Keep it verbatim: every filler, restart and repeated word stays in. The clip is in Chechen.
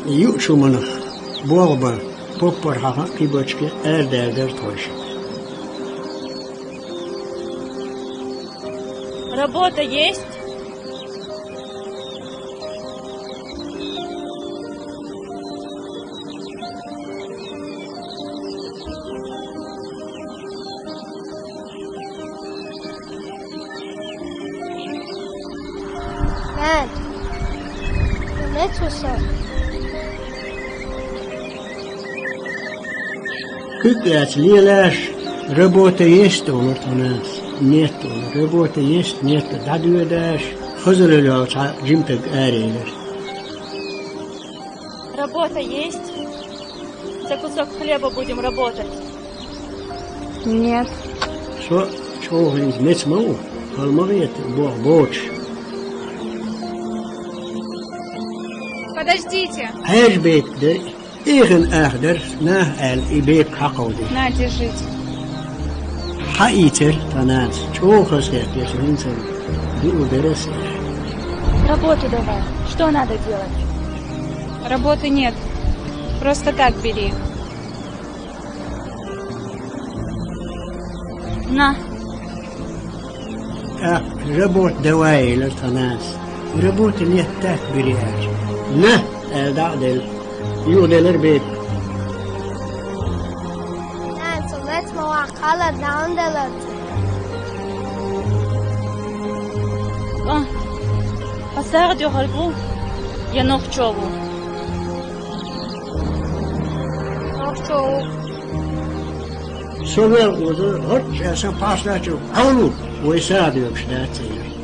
Юучуманах болх бан, поппар хьаха кхибачке арадаьлла дара тхойша. Работа есть? Нана, меца ву со? Куьг лаьцна лелаш, работа есть олура тхан нанас. Нет олура. Работа есть, нет. ДӀадоьдаш, хазалла йолчу жимтаг араелира. Работа есть? За кусок хлеба будем работать. Нет. Со чӀогӀа хӀинца меца ма ву, хала ма вета, боху боцуш. Подождите. Хьежа бепиг дара, эхина ах дара, наха аьлла, и бепиг хьакховдийра. На, держите. Хьаийцира тхан нанас, чӀогӀа хазахетта, со хӀинца дуур дара аса. Работу давай. Что надо делать? Работы нет. Просто так бери. На. ТӀаккха работа давай элира тхан нанас. Работа нет, так бери аьлча. На, аьлла дӀа а делла. Юхаделира бепиг. Нана, со меца ма ваккха, хьалар дӀа хӀунда делара? А, хьо сагӀа доьхург ву, я нохчо ву? Нохчо ву. Со вел оза, хӀорш а сан пхьарсачу хьовлу, вай сагӀа доьгуш дац элира.